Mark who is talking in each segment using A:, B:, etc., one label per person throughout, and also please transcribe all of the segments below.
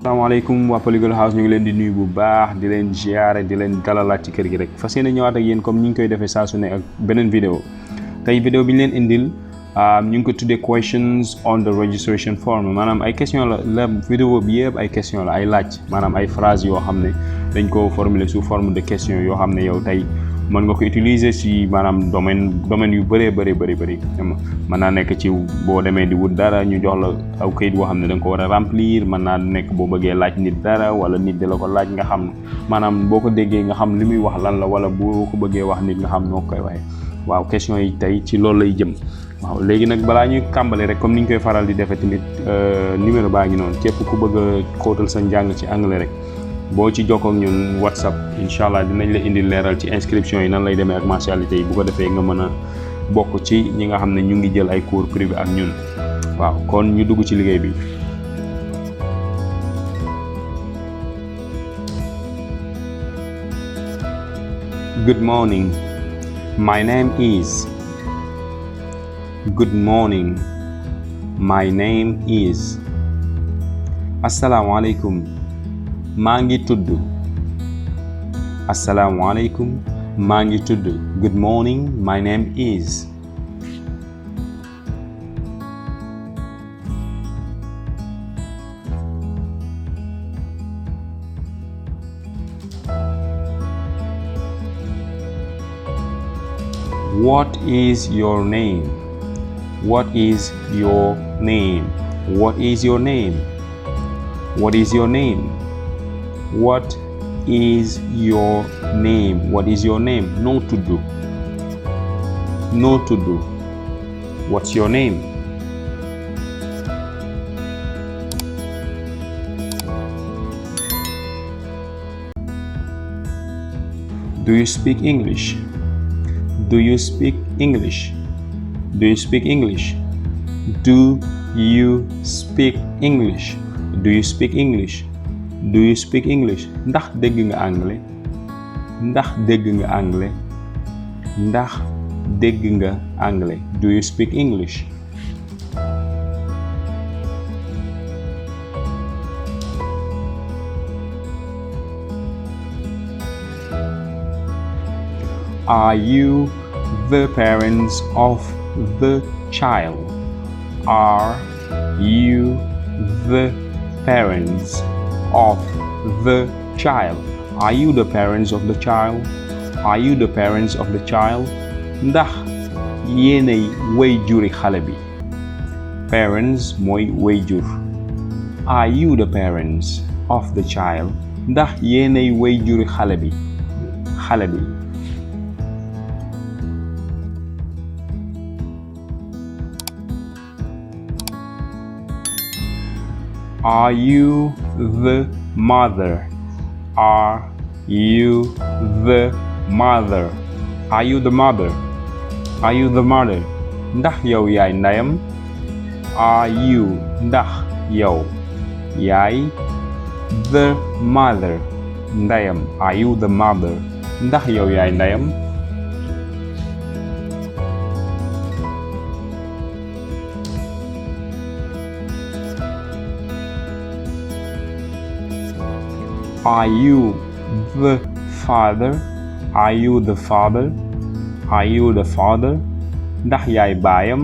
A: Assalamualaikum waa PolyglotHouse ñu ngi leen di nuyu bu baax di leen ziaré di leen dalalaat ci kër gi rek fas yéene ñëwaat ak yéen comme ni ñu koy defee saa su ne ak beneen vidéo tey vidéo bi ñu leen indil ñu ngi ko tuddee questions on the registration form maanaam ay question la vidéo bi yëpp ay question la ay laaj maanaam ay phrase yoo xam ne dañ ko formuler sous forme de question yoo xam ne yow tey mën nga ko utiliser ci maanaam domaine yu bëree bëri mën naa nekk ci boo demee di wut dara ñu jox la aw kayit boo xam ne da nga ko war a remplir mën naa nekk boo bëggee laaj nit dara wala nit di la ko laaj nga xam maanaam boo ko déggee nga xam li muy wax lan la wala boo ko bëggee wax nit nga xam noo koy waxee waaw question yi tey ci loolu lay jëm waaw léegi nag balaa ñuy kàmbale rek comme ni ñu koy faral di defee tamit numéro baa ngi noonu képp ku bëgg a xóotal sa njàng ci anglais rek boo ci jokkoo ak ñun WhatsApp incha allah dinañ la indi leeral ci inscription yi nan lay demee ak mensualité yi bu ko defee nga mën a bokk ci ñi nga xam ne ñu ngi jël ay cours privé ak ñun waaw kon ñu dugg ci liggéey bi. Good morning. My name is. Good morning. My name is. Asalaamaaleykum. maa ngi tudd. Asalaamaaleykum. maa ngi tudd. Good morning. My name is. What is your name? What is your name? What is your name? What is your name? What is your name? What is your name? No to do. No to do. What's your name? Do you speak English? Do you speak English? Do you speak English? Do you speak English? Do you speak English? Do you speak English? Ndax dégg nga anglais? Ndax dégg nga anglais? Ndax dégg nga anglais? Do you speak English? Are you the parents of the child? Are you the parents of the child? Are you the parents of the child? Are you the parents of the child? Ndax yéenay wayjuri xale bi. Parents mooy wayjur. Are you the parents of the child? Ndax yéenay wayjuri xale bi. Xale bi. Are you the mother? Are you the mother? Are you the mother? Are you the mother? Ndax yow yaay ndeyam? Are you ndax yow yaay the mother? Ndeyam. Are you the mother? Ndax yow yaay ndeyam? Are you the father? Are you the father? Are you the father? Ndax yaay baayam?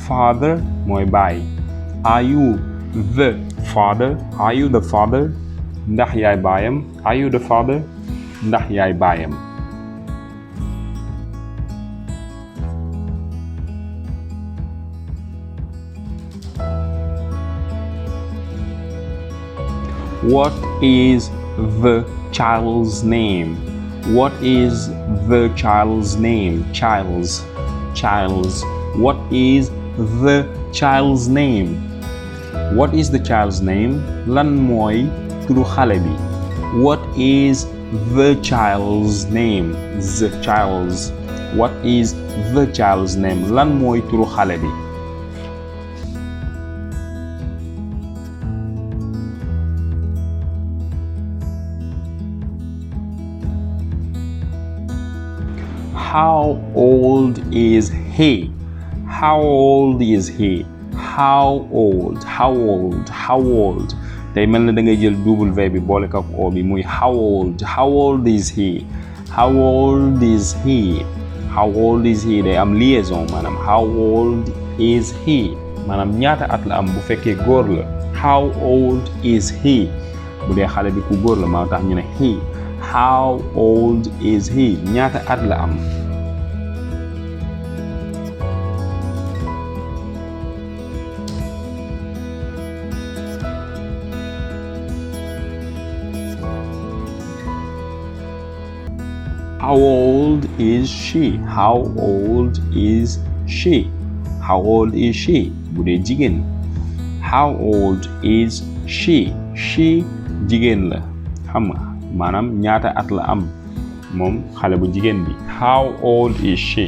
A: Father mooy baay. Are you the father? Are you the father? Ndax yaay baayam? Are you the father? Ndax yaay baayam? What is the child's name? What is the child's name? Child's. What is the child's name? What is the child's name? Lan mooy turu xale bi. What is the child's name? The child's. What is the child's name? Lan mooy turu xale bi. How old is he? How old is he? How old? tey mel na da ngay jël W bi boole ko ak O bi muy how old is he how old is he how old is he day am liaison maanaam how old is he maanaam ñaata at la am bu fekkee góor la how old is he bu dee xale bi ku góor la maa tax ñu ne he how old is he ñaata at la am how old is she how old is she how old is she bu dee jigéen how old is she jigéen la xam nga maanaam ñaata at la am moom xale bu jigéen bi how old is she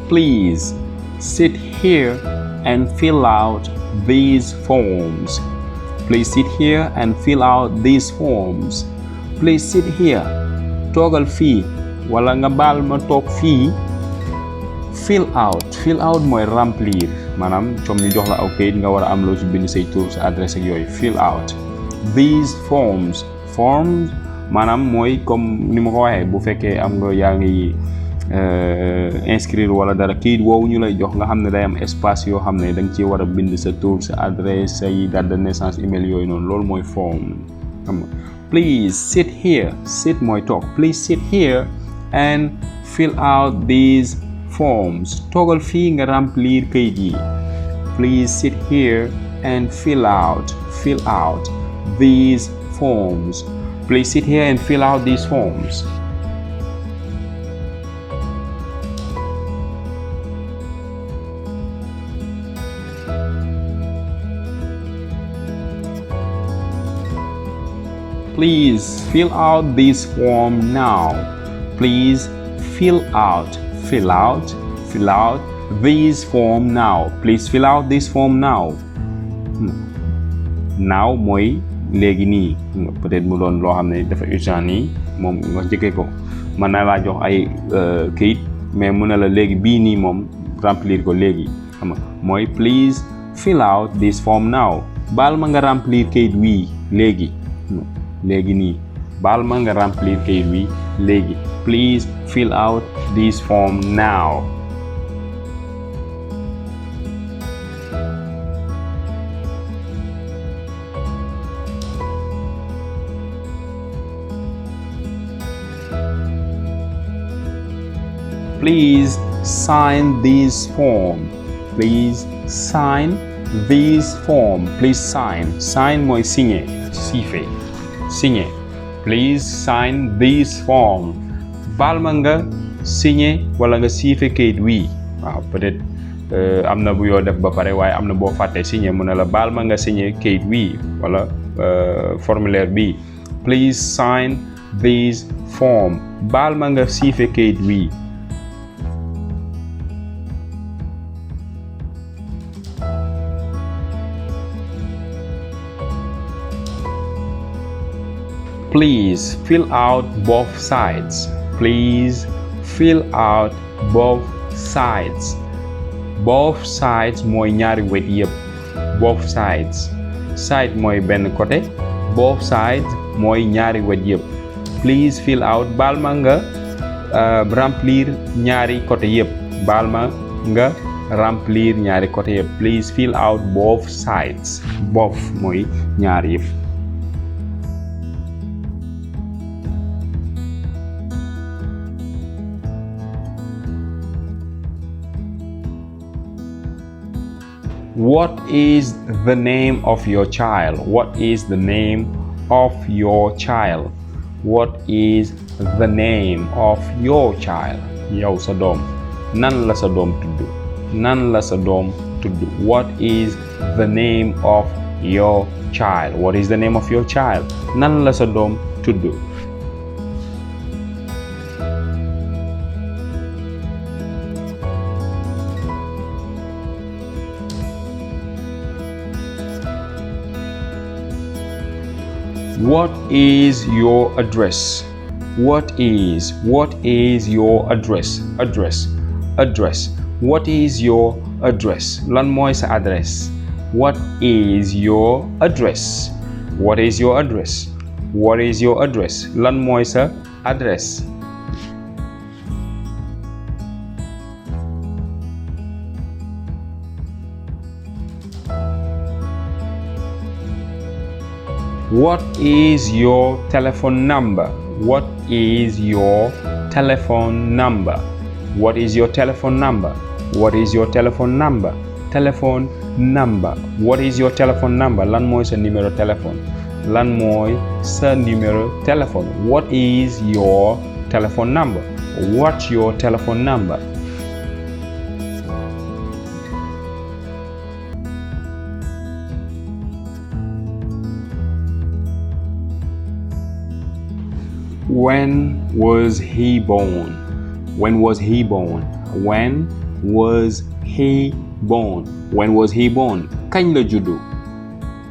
A: please sit here and fill out these forms please sit here and fill out these forms please sit here toogal fii wala nga baal ma toog fii fill out mooy remplir maanaam comme ñu jox la aw kayit nga war a am loo ci bind say tur sa adresse ak yooyu fill out these forms maanaam mooy comme ni ma ko waxee bu fekkee am nga yaa ngi inscrire wala dara kayit woowu ñu lay jox nga xam ne day am espace yoo xam ne da nga ci war a bind sa tur sa adresse say date de naissance email yooyu noonu loolu mooy form xam nga please sit here sit mooy toog please sit here and fill out these forms toogal fii nga remplir kayit yi please sit here and fill out these forms please sit here and fill out these forms please fill out this form now please fill out this form now please fill out this form now now mooy léegi nii peut-être mu doon loo xam ne dafa urgent nii moom nga jëkkee ko mën na laa jox ay kayit mais mu ne la léegi bii nii moom remplir ko léegi xam nga mooy please fill out this form now baal ma nga remplir kayit wii léegi nii baal ma nga remplir kayit wi léegi please fill out this form now please sign this form please sign this form please sign mooy signer siife signer please sign this form baal ma nga signer wala nga siife kayit wii waaw peut-être am na bu yoo def ba pare waaye am na boo fàttee signer mu ne la baal ma nga signer kayit wii wala formulaire bi please sign this form baal ma nga siife kayit wii please fill out both sides please fill out both sides mooy ñaari wet yëpp both sides side mooy benn côté both sides mooy ñaari wet yëpp please fill out baal ma nga remplir ñaari côté yëpp baal ma nga remplir ñaari côté yëpp please fill out both sides both mooy ñaari yëpp What is the name of your child? What is the name of your child? What is the name of your child? Yow sa doom nan la sa doom tudd? Nan la sa doom tudd? What is the name of your child? What is the name of your child? Nan la sa doom tudd? What is your address? What is your address? What is your address? Lan mooy sa adresse? What is your address? What is your address? What is your address? Lan mooy sa adresse? What is your telephone number? What is your telephone number? What is your telephone number? What is your telephone number? Telephone number. What is your telephone number? Lan mooy sa numéro téléphone? Lan mooy sa numéro téléphone? What is your telephone number? What's your telephone number? When was he born? When was he born? When was he born? When was he born? Kañ la juddu?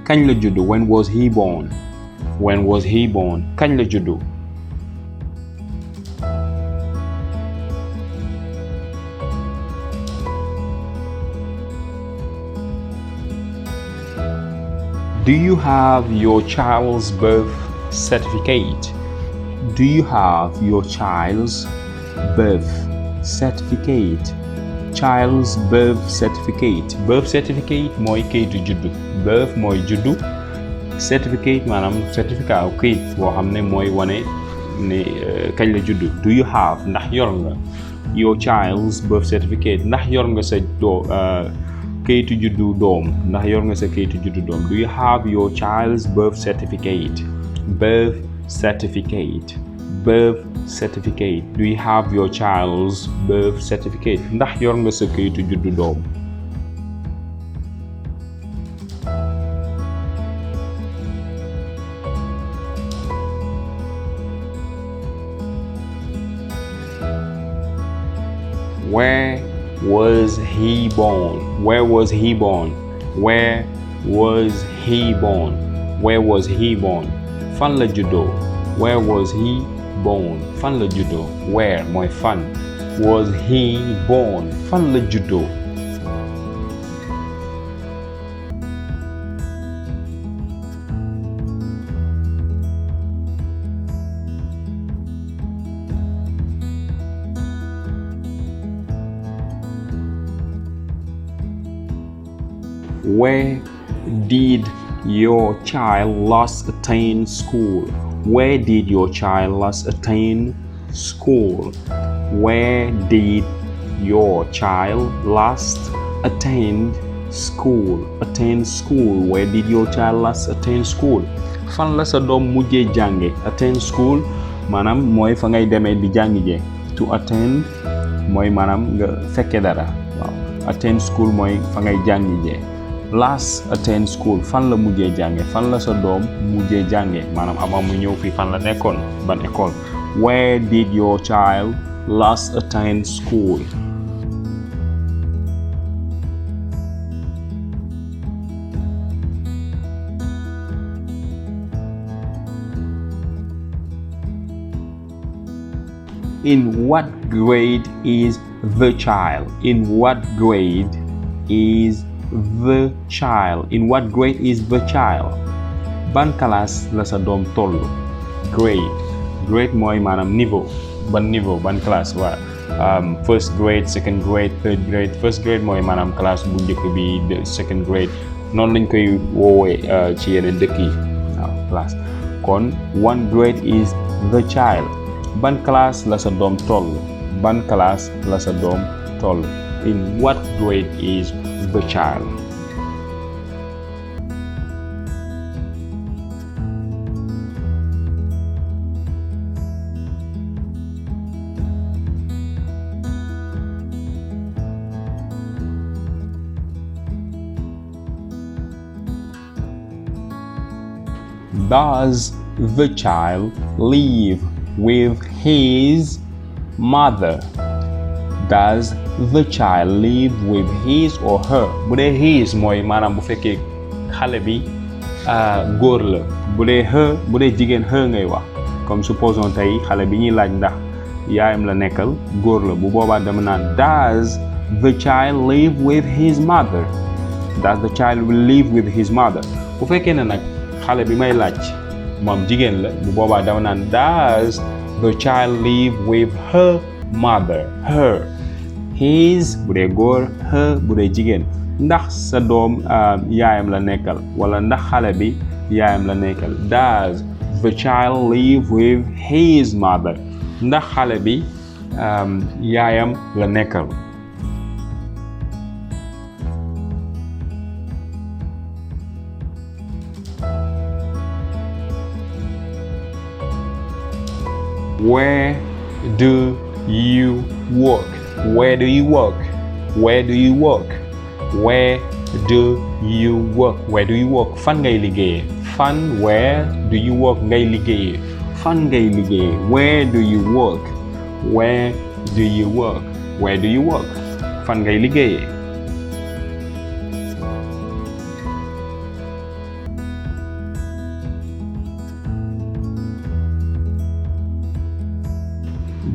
A: Kañ la juddu? When was he born? When was he born? Kañ la juddu? Do you have your child's birth certificate? Do you have your child's birth certificate? Child's birth certificate. Birth certificate mooy kayitu juddu. Birth mooy juddu. Certificate maanaam certificat wu kayit boo xam ne mooy wane ne kañ la juddu. Do you have ndax yor nga your child's birth certificate? Ndax yor nga sa kayitu juddu doom? Ndax yor nga sa kayitu juddu doom? Do you have your child's birth certificate? Birth certificate. Birth certificate. Do you have your child's birth certificate? Ndax yor nga sa kayitu juddu doom? Where was he born? Where was he born? Where was he born? Where was he born? Fan la juddoo. Where was he born? Fan la juddoo. Where mooy fan. Was he born? Fan la juddoo. Where did your child last attend school? Where did your child last attend school? Where did your child last attend school? Attend school. Where did your child last attend school? Fan la sa doom mujjee jànge? Attend school maanaam mooy fa ngay demee di jàngi je. To attend mooy maanaam nga fekke dara. Waaw. Attend school mooy fa ngay jàngi je. Last attend school fan la mujjee jànge? Fan la sa doom mujjee jànge? Maanaam avant mu ñëw fii fan la nekkoon? Ban école? Where did your child last attend school? In what grade is the child? In what grade is the child? In what grade is the child? Ban classe la sa doom tollu? Grade. Grade mooy maanaam niveau. Ban niveau, ban classe waa first grade, second grade, third grade. First grade mooy maanaam classe bu njëkk bi, second grade noonu lañ koy woowee ci yeneen dëkk yi. Waaw, classe. Kon one grade is the child. Ban classe la sa doom tollu? Ban classe la sa doom tollu? In what grade is the child? Does the child live with his mother? Does the child live with his or her? Bu dee his mooy maanaam bu fekkee xale bi góor la. Bu dee her, bu dee jigéen her ngay wax. comme supposons tey xale bi ñuy laaj ndax yaayam la nekkal góor la bu boobaa dama naan does the child live with his mother? Does the child live with his mother? bu fekkee ne nag xale bi may laaj moom jigéen la bu boobaa dama naan does the child live with her mother? Her. His bu dee góor, her bu dee jigéen. Ndax sa doom yaayam la nekkal wala ndax xale bi yaayam la nekkal. Does the child live with his mother? Ndax xale bi yaayam la nekkal. Where do you work? Where do you work? Where do you work? Where do you work? Where do you work? Fan ngay liggéeyee. Fan where do you work ngay liggéeyee. Fan ngay liggéeyee. Where do you work? Where do you work? Where do you work? Fan ngay liggéeyee.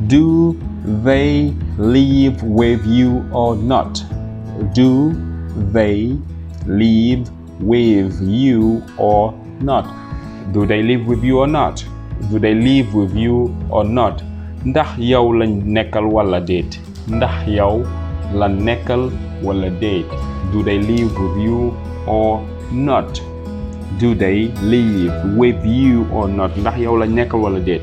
A: Do they live with you or not? Do they live with you or not? Do they live with you or not? Do they live with you or not? Ndax yow lañ nekkal wala déet? Ndax yow la nekkal wala déet? Do they live with you or not? Do they live with you or not? Ndax yow lañ nekkal wala déet?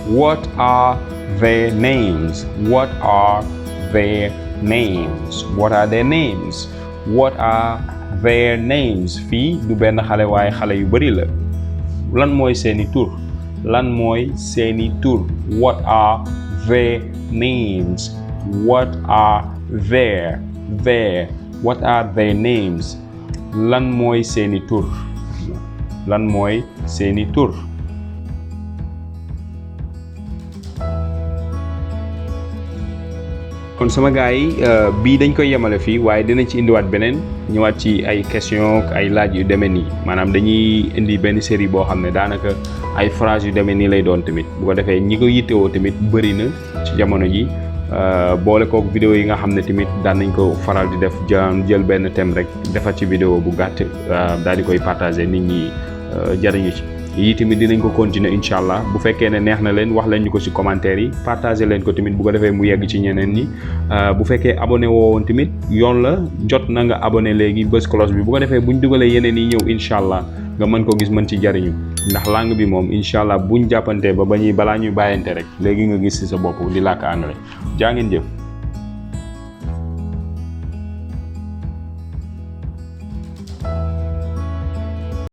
A: What are their names? What are their names? What are their names? What are their names? Fii du benn xale waaye xale yu bari la. Lan mooy seeni tur? Lan mooy seeni tur? What are their names? What are their? What are their names? Lan mooy seeni tur? Lan mooy seeni tur? kon sama gars yi bii dañ koy yemale fii waaye dinañ ci indiwaat beneen ñëwaat ci ay question ay laaj yu demee nii maanaam dañuy indi benn série boo xam ne daanaka ay phrase yu demee nii lay doon tamit bu ko defee ñi ko yittewoo tamit bëri na ci jamono ji boole kook vidéo yi nga xam ne tamit daan nañ ko faral di def jël benn thème rek defar ci vidéo bu gàtt daal di koy partager nit ñi jariñu ci yii tamit dinañ ko continuer incha allah bu fekkee ne neex na leen wax leen ñu ko ci commentaire yi partager leen ko tamit bu ko defee mu yegg ci ñeneen ñi bu fekkee abonné woo woon tamit yoon la jot na nga abonné léegi bës cloche bi bu ko defee buñ dugalee yeneen yi ñëw incha allah nga mën ko gis mën ci jariñu ndax langue bi moom incha allah buñ jàppantee balaa ñuy bàyyante rek léegi nga gis ci sa bopp di làkk anglais jaa ngeen jëf.